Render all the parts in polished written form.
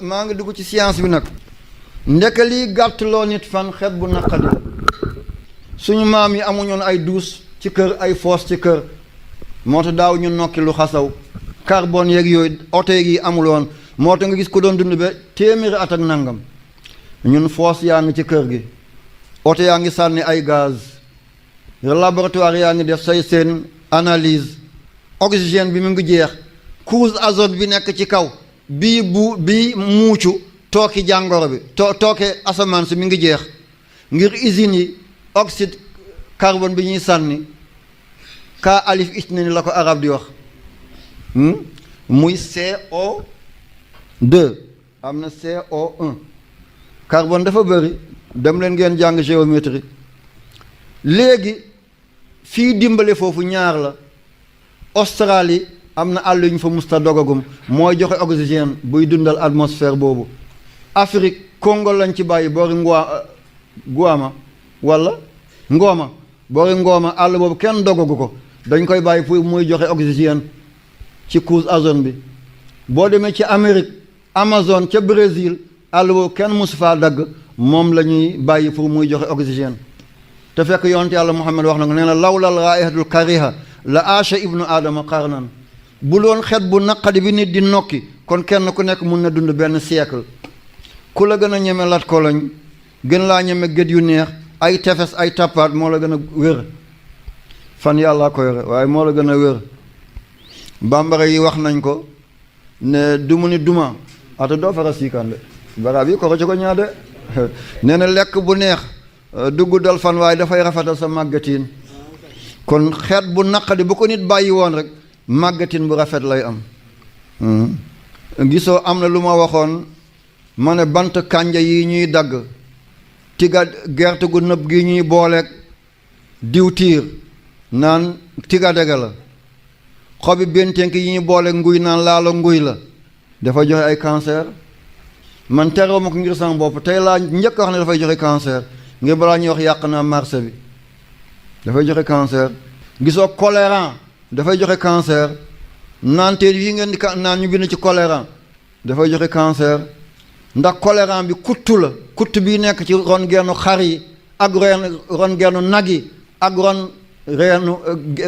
maa ngi dugg ci science bi nag ndeke lii gàttloo nit fan xet bu naqadi suñu maam yi amuñoon ay douche ci kër ay fosse ci kër moo tax daaw ñu nokki lu xasaw carbone yeeg yooyu oto yi amuloon moo tax nga gis ko doon dund ba téeméeri at ak nangam ñun fosse yaa ngi ci kër gi oto yaa ngi sànni ay gaz laboratoire yaa ngi def say seen analyse oxygène bi mu ngi jeex couche azote bi nekk ci kaw bii muucu tooki jàngoro bi tooke asamaan si mi ngi jeex ngir usines yi oxyde carbone bi ñuy sànni ka alif isnani la ko arab di wax muy CO2 am na CO1 carbone dafa bëri dem leen ngeen jàng géométrie léegi fii dimbale foofu ñaar la Australie am na àll yu ñu fa musta dogagum mooy joxe oxygène buy dundal atmosphère boobu Afrique Congo lañ ci bàyyi boori Guama wala Ngoma boori Ngoma àll boobu kenn dogagu ko dañ koy bàyyi pour muy joxe oxygène ci couche ozone bi boo demee ci Amérique Amazon ca Brésil àll boobu kenn musu faa dagg moom la ñuy bàyyi pour muy joxe oxygène te fekk yonent yàlla Muhammad wax na ko nee na lawlal raihatul kariha la aasha ibnu aadama qarnan bu loon xet bu naqadi bi nit di nokki kon kenn ku nekk mun na dund benn siècle ku la gën a ñeme lat koloñ gën laa ñeme gët yu neex ay tefes ay tappaat moo la gën a wér fan yàllaa ko yore waaye moo la gën a wér bambara yi wax nañ ko ne du mu ni duma ata doo fara siikande baraab yi ko ci ko ñaade nee na lekk bu neex dugg dal fan waaye dafay rafetal sa màggatiin kon xeet bu naqadi bu ko nit bàyyi woon rek màggatin bu rafet lay am gisoo am na lu ma waxoon ma ne bant kànja yi ñuy dagg tiga gerte gu nëb gi ñuy booleeg diwtiir naan tiga dege la xobi bentenk yi ñuy booleeg nguy naan laalo nguy la dafa joxe ay cancer man terew ma ko ngir sama bopp tey laa njëkk wax ne dafay joxe cancer ngir balaa ñuy wax yàq naa marché bi dafay joxe cancer gisoo choléra dafay joxe cancer naanteel yi ngeen di naan ñu bind ci choléra dafay joxe cancer ndax choléra bi kuttu la kutt bi nekk ci ron geenu xar yi ak ron geenu nag yi ak ron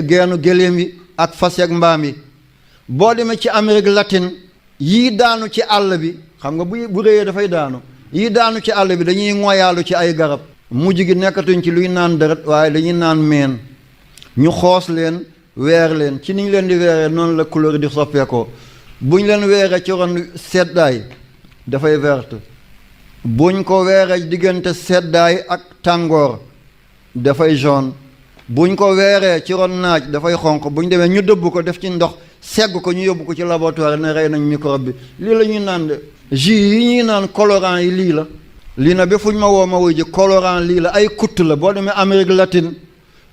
geenu géléem yi ak fas ak mbaam yi boo demee ci Amérique latine yii daanu ci àll bi xam nga bu réyee dafay daanu yii daanu ci àll bi dañuy ngoyaalu ci ay garab mujj gi nekkatuñ ci luy naan deret waaye dañuy naan meen ñu xoos leen weer leen ci niñ leen di weeree noonu la couleur di soppeekoo buñ leen weeree ci ron seddaay dafay verte buñ ko weeree diggante seddaay ak tàngoor dafay jaune buñ ko weeree ci ron naaj dafay xonq buñ demee ñu dëbb ko def ci ndox segg ko ñu yóbbu ko ci laboratoire ne rey nañ microbe bi lii la ñuy naan de jus yi ñuy naan colorant yi lii la lii na ba fuñ ma woo ma wuy ji colorant lii la ay kutt la boo demee Amérique latine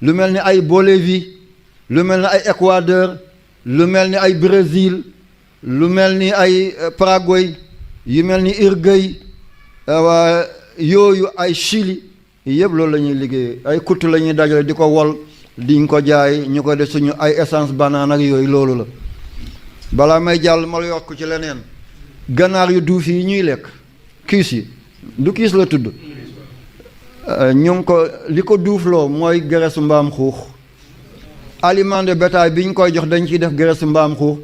lu mel ni ay Bolivie lu mel ni ay Équateur lu mel ni ay Brésil lu mel ni ay Paraguay yu mel ni Uruguay yooyu ay Chili yëpp loolu la ñuy liggéey ay kutt la ñuy dajale di ko wol diñ ko jaay ñu ko def suñu ay essence banane ak yooyu loolu la balaa may jàll ma la yokk ci leneen ganaar yu duuf yi ñuy lekk kiis yi du kiis la tudd ñu ngi ko li ko duufloo mooy geresu mbaam xuux aliment de bétail bi ñu koy jox dañ ciy def geresu mbaam xuux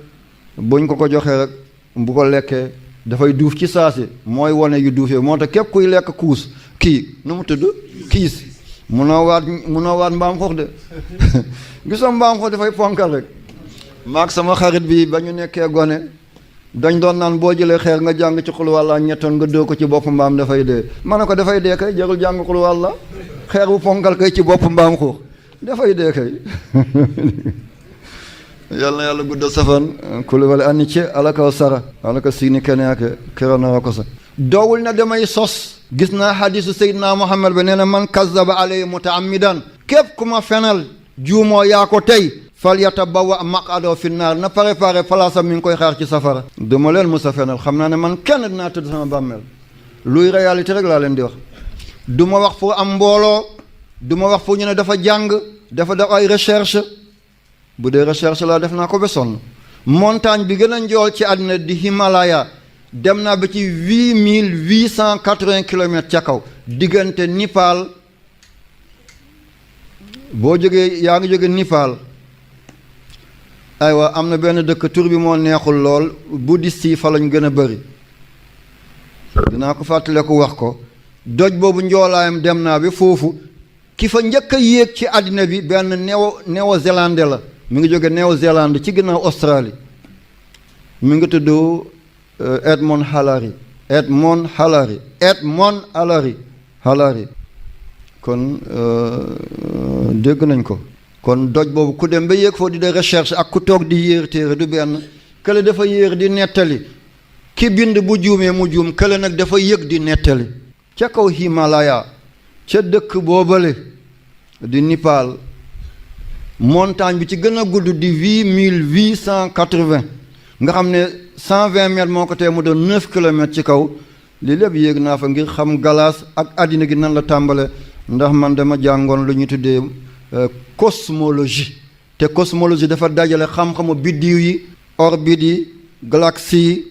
buñ ko joxee rek bu ko lekkee dafay duuf ci saasi mooy wane yu duufee moo tax képp kuy lekk kuus kii nu mu tudd kiis munoo waat mbaam xuux de gisoo mbaam xuux dafay ponkal rek maag sama xarit bi ba ñu nekkee gone dañ doon naan boo jëlee xeer nga jàng ci xul wàlla ñettoon nga dóor ko ci bopp mbaam dafay dee ma ne ko dafay dee kay jarul jàng xul wàlla xeer bu ponkal kay ci bopp mbaam xuux dafay dee kay yal na yàlla guddal safan kuli wala anni ci alakaw sara alaka siini keneake kiranara ko sa doowul na damay sos gis naa hadisu Seydina Muhammad ba nee na man kazzaba alay mutaammidan képp ku ma fenal juumoo yaa ko tey fal yatabawwa maq'adahu fi naar na préparé palaasam mi ngi koy xaar ci safara duma leen musa fenal xam naa ne man kenn dinaa tëdd sama bàmmeel luy réalité rek laa leen di wax du ma wax pour am mbooloo du ma wax pour ñu ne dafa jàng dafa def ay recherche bu dee recherche laa def naa ko ba sonn montagne bi gën a njool ci àddina di Himalaya dem naa ba ci 8880 kilomètres ca kaw diggante Népal boo jógee yaa ngi jóge Népal aywa am na benn dëkk tur bi moo neexul lool bouddhiste yi fa lañ gën a bëri dinaa ko fàttaleku wax ko doj boobu njoolaayam dem naa bi foofu ki fa njëkk a yéeg ci àddina bi benn néo-zélandais la mi ngi jóge Néo-Zélande ci ginnaaw Australie mi ngi tudd Edmond Hillary kon dégg nañ ko kon doj boobu ku dem ba yéeg foo di de recherche ak ku toog di yéer téere du benn kële dafa yéer di nettali ki bind bu juumee mu juum kële nag dafa yëg di nettali ca kaw Himalaya ca dëkk boobale di Népal montagne bi ci gën a gudd di 8880 nga xam ne 120 mètres moo ko tee mu doon 9 kilomètres ci kaw lii lépp yéeg naa fa ngir xam galaas ak àddina gi nan la tàmbale ndax man dama jàngoon lu ñu tuddee cosmologie te cosmologie dafa dajale xam-xamu biddiw yi orbite yi galaxie yi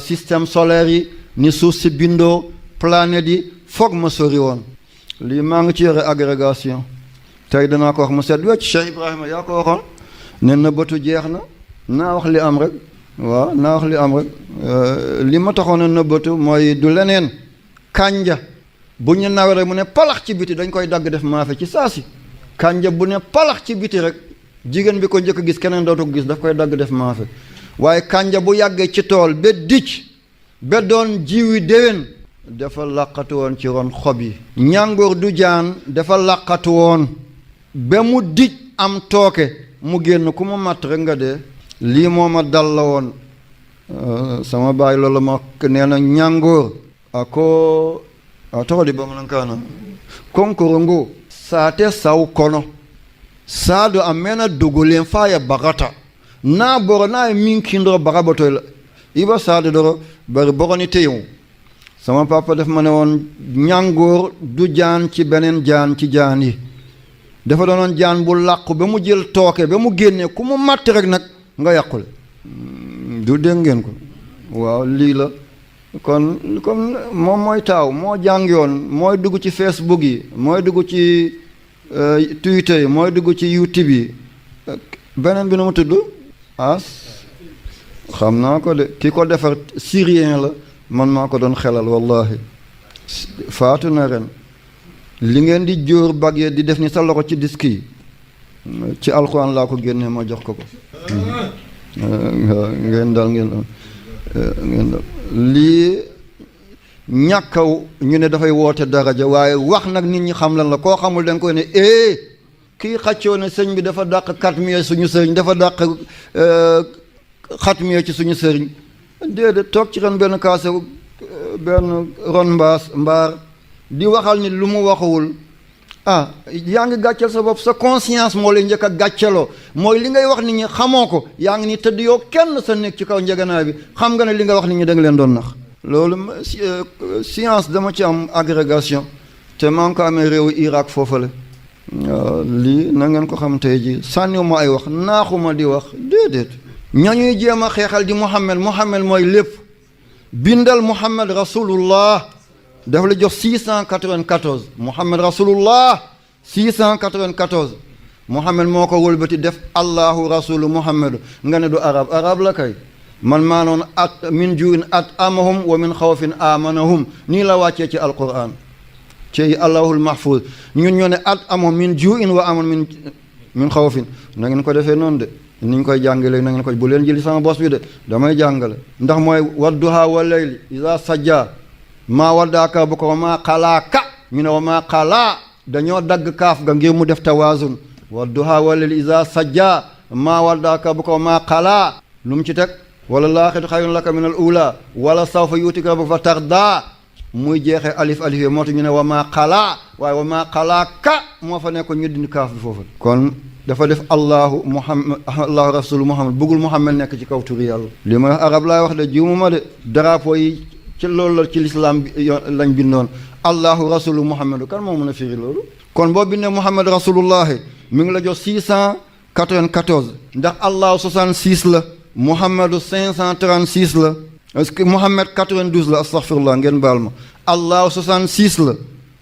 système solaire yi ni suuf si bindoo planètes yi foog ma sori woon lii maa ngi ci yore agrégation tey danaa ko wax mu set wecc Cheikh Ibrahima yaa ko waxoon ne nëbbatu jeex na naa wax li am rek waaw naa wax li am rek li ma taxoon a nëbbatu mooy du leneen kànja bu ñu nawee rek mu ne palax ci biti dañ koy dagg def maafe ci saa si kànja bu ne palax ci biti rek jigéen bi ko njëkk a gis keneen dootu ko gis daf koy dagg def maafe waaye kànja bu yàggee ci tool ba dicc ba doon jiwi déwén dafa làqatu woon ci ron xob yi ñàngoor du jaan dafa làqatu woon ba mu dij am tooke mu génn ku mu matt rek nga dee lii moo ma dal la woon sama baay loolu ma nee na ñàngoor ako a toxodi bamalankaana konkorongo saate saw kono saadu a mena dogolen faya bagata naa boro naa ye min kindoro baga botoy la iba saadu doro bari boroni teyewu sama papa daf ma ne woon ñàngoor du jaan ci beneen jaan ci jaan yi dafa doonoon jaan bu làqu ba mu jël tooke ba mu génnee ku mu matt rek nag nga yàqule du dégg ngeen ko waaw lii la kon comme moom mooy taaw moo jàngiwoon mooy dugg ci Facebook yi mooy dugg ci Twitter yi mooy dugg ci YouTube yi beneen bi nu mu tudd xam naa ko de ki ko defar syrien la man maa ko doon xelal wallahi faatu na ren li ngeen di jóor bagge di def ni sa loxo ci disque yi ci alxuraan laa ko génnee ma jox ko ngeen dal lii ñàkkaw ñu ne dafay woote daraja waaye wax nag nit ñi xam lan la koo xamul da nga koy ne kii xaccoo ne sëñ bi dafa dàq xatmiya suñu sëriñ dafa dàq xatmiya ci suñu sëriñ déedéet toog ci ren benn kaase benn ron mbaar di waxal ni lu mu waxuwul yaa ngi gàcceel sa bopp sa conscience moo lay njëkk a gàcceloo mooy li ngay wax nit ñi xamoo ko yaa ngi ni tëdd yow kenn sa nekk ci kaw njeganaay bi xam nga ne li nga wax nit ñi da nga leen doon nax loolu science dama ci am agrégation te maa ngi ko amee réewu Irak foofale lii na ngeen ko xam tey ji sànniwuma ay wax naaxuma di wax déedéet ñañuy jéem a xeexal di Muhammad mooy lépp bindal Muhammad rasulullah dafa la jox 694 Muhammad rasulullah 694 Muhammad moo ko wëlbati def allahu rasulu Muhammadu nga ne du arab la kay man maa noon at min juin at amahum wa min xawfin amanahum nii la wàccee ci alquran ci allahul mahfuz ñun ñoo ne at amahum min juin wa aman min xawfin na ngeen ko defee noonu de ni ñu koy jàngale na ngeen ko bu leen jëli sama bos bi de damay jàngale ndax mooy wadduha wa layli iza sajja maa waddaaka bu ko wa maa xalaaka ñu ne wa maa xalaa dañoo dagg kaaf ga ngir mu def tawaazun wadduha wa layli iza sajja maa waddaaka bu ko wa maa xalaa lu mu ci teg wala laaxitu xayrun laka min al ula wala sawfa yuutika rabbuka fa tardaa muy jeexee alif alif moo tax ñu ne wa maa xalaa waaye wa maa xalaaka moo fa nekkoon ñu dindi kaaf bi foofu kon dafa def allahu rasulu muhammad bëggul muhammad nekk ci kaw turi yàlla li ma arab laay wax de juumuma de drapeau yi ci loolu la ci lislaam lañ bindoon allahu rasulu muhammadu kan moo mën a firi loolu kon boo bindee muhammad rasulullahi mi ngi la jox 694 ndax allahu 66 la muhammadu 536 la est-ce que Muhammad 92 la astaghfirullah ngeen baal ma allahu 66 la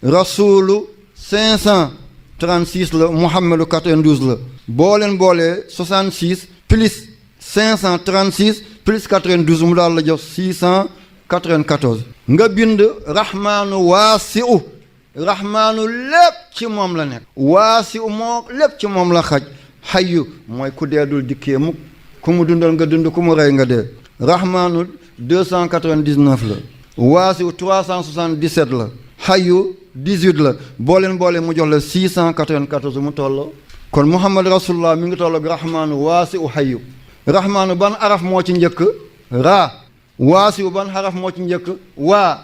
rasulu 536 la Muhammadu 92 la boo leen boolee 66 plus 536 plus 92 mu daal la jox 694 nga bind rahmaanu waasi'u rahmaanu lépp ci moom la nekk waasi'u moo lépp ci moom la xaj hayyu mooy ku dee dul dikkee mukk ku mu dundal nga dund ku mu rey nga dee rahmaanu 299 la waasi'u 377 la hayyu 18 la boo leen boolee mu jox la 694 mu tolloo kon Muhammad rasulullah mi ngi tolloog rahmaanu waasi'u hayyu rahmaanu ban araf moo ci njëkk raa waasi'u ban xaraf moo ci njëkk waa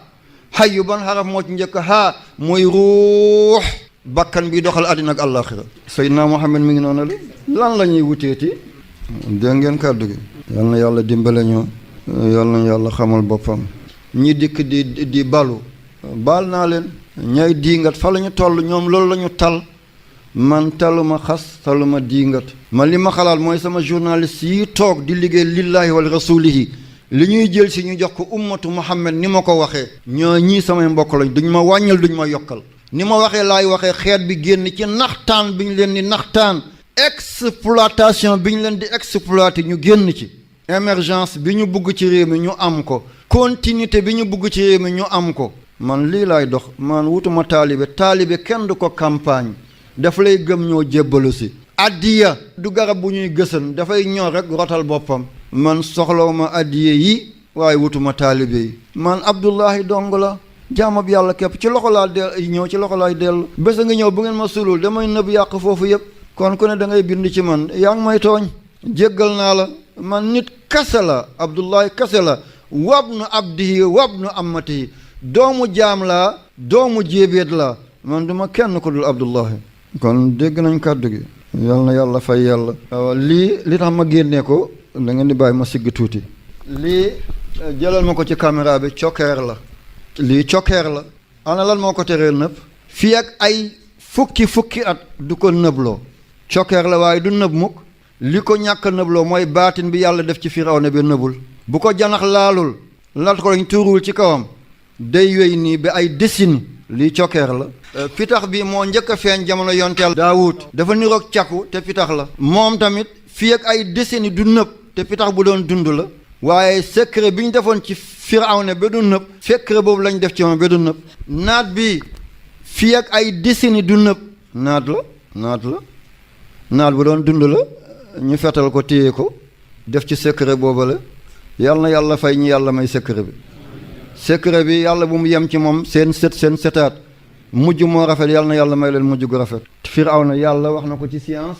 hayyu ban xaraf moo ci njëkk haa mooy ruux bakkan bi doxal àddina ak àllaaxira Seydina Muhammad mi ngi noonu la lan la ñuy wuteeti dégg ngeen kàddu gi yal na yàlla dimbale ñu yal na yàlla xamal boppam ñi dikk di balu baal naa leen ñay diingat fa la ñu toll ñoom loolu la ñu tal man taluma xas taluma diingat man li ma xalaat mooy sama journaliste yi toog di liggéey lillahi wal rasulihi li ñuy jël si ñu jox ko ummatu Muhammad ni ma ko waxee ñoo ñii samay mbokk lañ duñ ma wàññal duñ ma yokkal ni ma waxee laay waxee xeet bi génn ci naxtaan bi ñu leen di naxtaan exploitation bi ñu leen di exploiter ñu génn ci émergence bi ñu bugg ci réew mi ñu am ko continuité bi ñu bugg ci réew mi ñu am ko man lii laay dox man wutuma taalibe kenn du ko campagne daf lay gëm ñoo jébbalu si addiya du garab bu ñuy gësan dafay ñor rek rotal boppam man soxlawuma addiya yi waaye wutuma taalibe yi man Abdullahi dong la jaamab yàlla képp ci loxo laa ñëw ci loxo laay dellu bés a nga ñëw bu ngeen ma sulul damay nëbb yàq foofu yëpp kon ku ne da ngay bind ci man yaa ngi may tooñ jéggal naa la man nit kase la Abdullahi kase la wabnu abdihi wabnu ammatihi doomu jaam laa doomu jéebéet laa man duma kenn ko dul Abdullahi kon dégg nañ kàddu gi yal na yàlla fay yàlla li tax ma génnee ko da ngeen di bàyyi ma sigg tuuti lii jëlal ma ko ci caméra bi cokkeer la lii cokkeer la ana lan moo ko teree nëb fii ak ay fukki at du ko nëbloo cokkeer la waaye du nëb mukk li ko ñàkk nëbloo mooy baatin bi yàlla def ci Firawna bi nëbul bu ko janax laalul lat ko lañ tuurul ci kawam day wéy nii ba ay décennies lii cokkeer la pitax bi moo njëkk a feeñ jamono yonteel Daawud dafa niroog càkku te pitax la moom tamit fii ak ay décennies du nëb te pitax bu doon dund la waaye secret bi ñu defoon ci Firawna ba du nëb secret boobu lañ def ci moom ba du nëb naat bi fii ak ay décennies du nëb naat bu doon dund la ñu fetal ko téye ko def ci secret booba la yàlla na yàlla fay ñu yàlla may secret bi yàlla bu mu yem ci moom seen setaat mujj moo rafet yàlla na yàlla may leen mujj gu rafet Firawna yàlla wax na ko ci science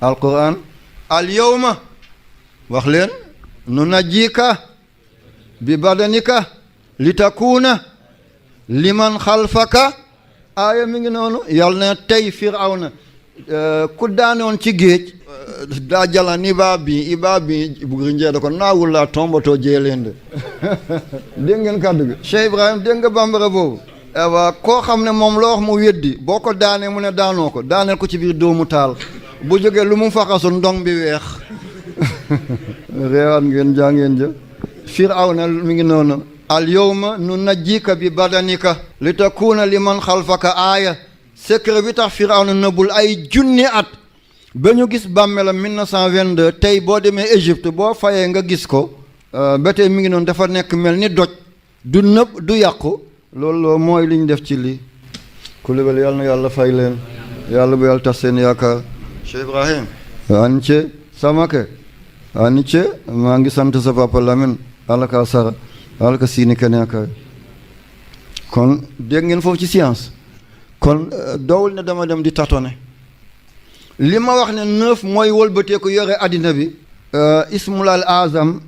alquran al yawma wax leen nu najjika bi badanika li takuuna liman xalfaka aaya mi ngi noonu yàlla na tey Firawna ku daanoon ci géej daa jalan ibaa bi bugri njeeda ko naawul laa tombatoo jeeleende dégg ngeen kàddu gi Cheikh Ibrahim dégg nga bambara boobu waaw koo xam ne moom loo wax mu weddi boo ko daanee mu ne daanoo ko daaneel ko ci biir doomu taal bu jógee lu mu faxasu ndong bi weex réewaat ngeen jaa ngeen jë Firawna mi ngi noonu al yawma nu najjika bi badanika li takuuna liman xalfaka aaya secret bi tax Firawna nëbbul ay junni at ba ñu gis bàmmeelam 1922 tey boo demee Égypte boo fayee nga gis ko ba tey mi ngi noonu dafa nekk mel ni doj du nëb du yàqu loolu mooy li ñu def ci lii kulibal yàlla na yàlla fay leen yàlla bu yàlla tas seen yaakaar Cheikh Ibrahim anice samake anice maa ngi sant sa papa Lamine alaka sara alaka siini keneka kon dégg ngeen foofu ci science kon doowul ne dama dem di tatone li ma wax ne 9 mooy wëlbatee ko yore addina bi ismulal azam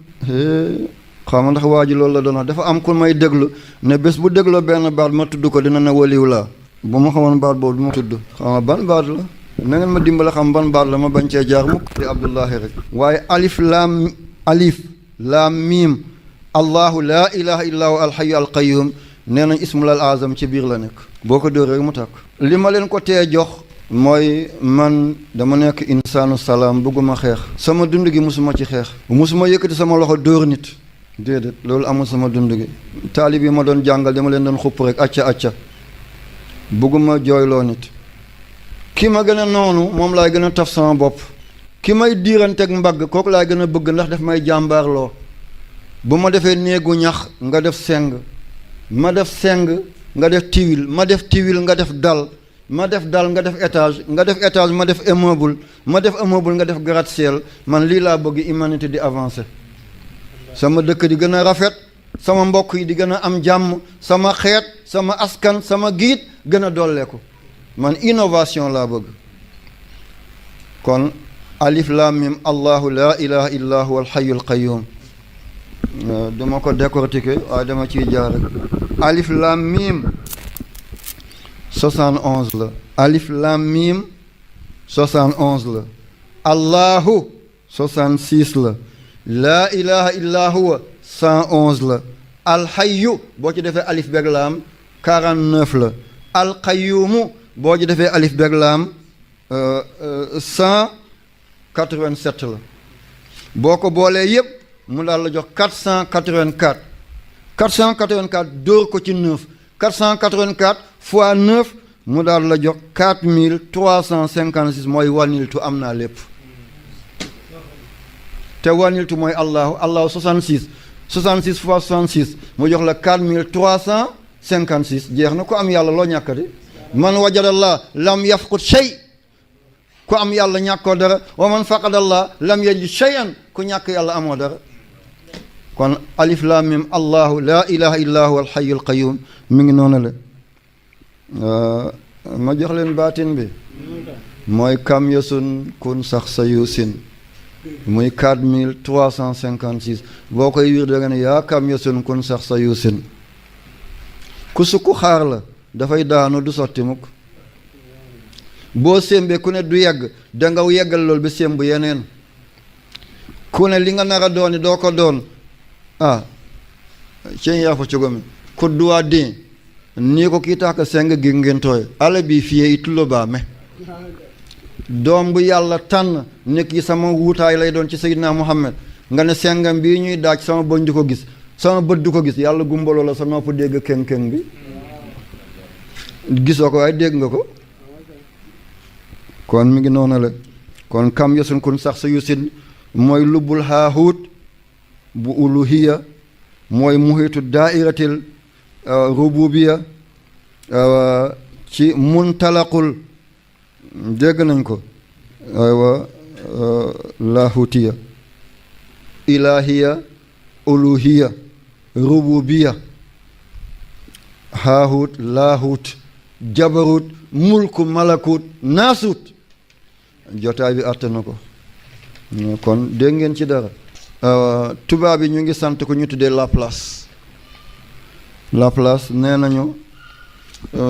xam nga ndax waa ji loolu la doon wax dafa am ku may déglu ne bés bu dégloo benn baat ma tudd ko dina ne waliw laa bu ma xamoon baat boobu du ma tudd xam nga ban baat la na ngeen ma dimbale xam ban baat la ma bañ cee jaar mukk di Abdullahi rek waaye alif laam miim allahu laa ilaha illa huwa alxayu alqayum nee nañ ismulal azam ci biir la nekk boo ko dóor rek mu tàkk li ma leen ko tee jox mooy man dama nekk insaanu salaam bëgguma xeex sama dund gi musuma ci xeex musuma yëkkati sama loxo dóor nit déedéet loolu amul sama dund gi taalib yi ma doon jàngal dama leen doon xupp rek acca bëgguma jooyloo nit ki ma gën a noonu moom laay gën a taf sama bopp ki may diiranteeg mbagg kooku laay gën a bëgg ndax daf may jàmbaarloo bu ma defee néegu ñax nga def seng ma def seng nga def tiwil ma def tiwil nga def dal ma def dal nga def étage nga def étage ma def immeuble ma def immeuble nga def gratte-ciel man lii laa bëgg humanité di avancer sama dëkk di gën a rafet sama mbokk yi di gën a am jàmm sama xeet sama askan sama giit gën a dolleeku man innovation laa bëgg kon alif lam mim allahu la ilaha illa huwa alhayyul qayyum dama ko décortiquer waaye dama ciy jaar rek alif lam mim 71 la alif lam mim 71 la allahu 66 la laa ilaha illa huwa 111 la alxayyu boo ci defee alif beeg laam 49 la alqayyumu boo ci defee alif beeg laam 187 la boo ko boolee yépp mu daal la jox 484 484 dóor ko ci 9 484 fois 9 mu daal la jox 4356 mooy waniltu am naa lépp te waniltu mooy allahu 66 66 fois 66 mu jox la 4356 jeex na ku am yàlla loo ñàkkati man wajadallah lam yafqut shay ku am yàlla ñàkkoo dara wa man faqadallah lam yajid shay'an ku ñàkk yàlla amoo dara kon alif lam mim allahu la ilaha illa huwa alhayyul qayyum mi ngi noonu la ma jox leen baatin bi mooy kam yasun kun sax sa yusin muy 4356 boo koy wiir da nga ne yaa kam yasun kun sax sa yusin ku sukk xaar la dafay daanu du sotti mukk boo sémbee ku ne du yegg danga yeggal loolu ba sémb yeneen ku ne li nga nar a dooni doo ko doon cen yaa fa cogomi ku duwaa din nii ko kii tax ka seng gi ngeen tooy ala bi fiyee itullo baa me doom bu yàlla tànn nekk yi sama wuutaay lay doon ci Seydina Muhammad nga ne sengam bii ñuy daaj sama bëñ du ko gis sama bët du ko gis yàlla gumbaloo la sa nopp dégg keng-keng bi gisoo ko waaye dégg nga ko kon mi ngi noonu la kon kam yasun kun sax sa yusin mooy lubbul haahuut bu uluhiya mooy muhitu daairatil rububiya ci muntalaqul dégg nañ ko aywa lahutiya ilahiya uluhiya rububiya haahut laahut jabarut mulku malakut naasut jotaay bi àtte na ko kon dégg ngeen ci dara tubaab yi ñu ngi sant ko ñu tuddee Laplace nee nañu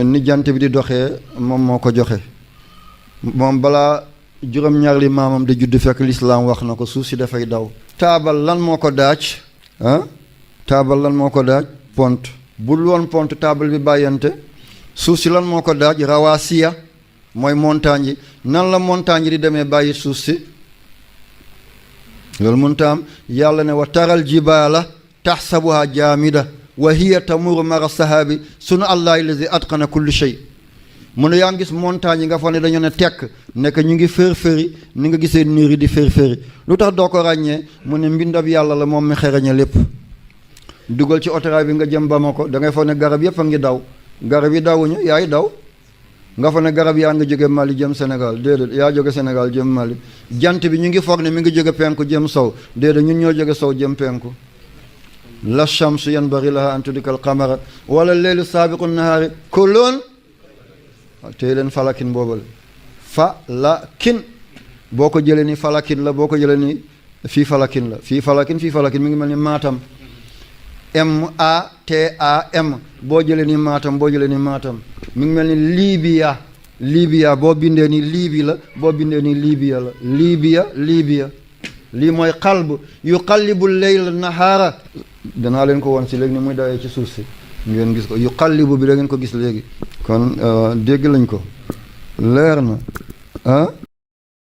ni jant bi di doxee moom moo ko joxe moom balaa juróom-ñaar li maamam di judd fekk lislaam wax na ko suuf si dafay daw taabal lan moo ko daaj taabal lan moo ko daaj pont bul woon pont taabal bi bàyyante suuf si lan moo ko daaj rawaasiya mooy montagne yi nan la montagne yi di demee bàyyi suuf si loolu mënta am yàlla ne wa taral jibaala taxsabuha jaamida wa hiya tamuru mara sahaabi sunu allahi lazi atqana kulli shay mu ne yaa ngi gis montagne yi nga fa ne dañoo ne tekk nekk ñu ngi fër-fëri ni nga gisee niir yi di fër-fëri lu tax doo ko ràññee mu ne mbindab yàlla la moom mi xereñe lépp dugal ci autorail bi nga jëm Bamako da ngay foog ne garab yëpp a ngi daw garab yi dawuñu yaay daw nga fa ne garab yaa nga jóge Mali jëm Sénégal déedéet yaa jóge Sénégal jëm Mali jant bi ñu ngi foog ne mi ngi jóge penku jëm sow déedéet ñun ñoo jóge sow jëm penku la shamsu yanbaghi laha an tudrika al-qamara wala leylu saabiqu nahaari kullun tey leen falakin boobale falakin boo ko jëlee ni falakin la boo ko jëlee ni fii falakin la fii falakin mi ngi mel ni maatam MATAM boo jëlee ni maatam boo jëlee ni maatam mi ngi mel ni Libya boo bindee ni Libi la boo bindee ni Libya la Libya lii mooy qalb yuqallibu leyl nahaara danaa leen ko woon si léegi ni muy dawee ci suuf si ngeen gis ko yuqallibu bi da ngeen ko gis léegi kon dégg lañ ko leer na